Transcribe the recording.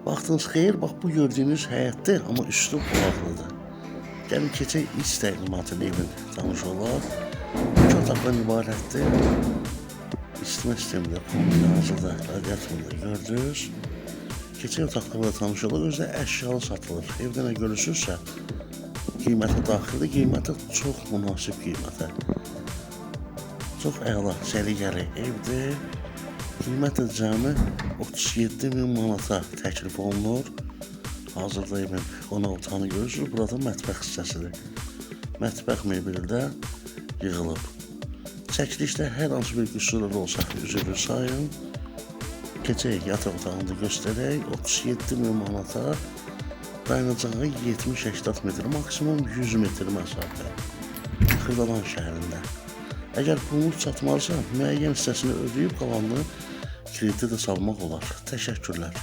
Vaxtınız xeyir, bax bu gördüyünüz həyətdir, amma üstü bulaqlıdır. Gəlin keçək iç təqdimatını evin tanış olaq. İki otaqdan ibarətdir. İsitmə sistemi də, kombi hazırda, radiatorunu da gördünüz. Keçək otaqlarla tanış olaq. Özü də əşyalı satılır. Evdə nə görürsünüzsə, qiyməti daxildir. Qiyməti çox münasib qiymətə. Çox əla, səliqəli evdir. Qiymət də cəmi 37 min manata təklif olunur. Hazırda evin qonaq otağını görürsünüz. Burada mətbəx hissəsidir. Mətbəx mebeli də yığılıb. Çəkilişdə hər hansı bir qüsurlar olsa üzrlü sayın. Keçək yataq otağını da göstərək. 37 min manata dayanacağı 70-80 metr, maksimum 100 metr məsafə. Xırdalan şəhərində. Əgər pulunuz çatmazsa, müəyyən hissəsini ödəyib qalanını kreditə də salmaq olar. Təşəkkürlər.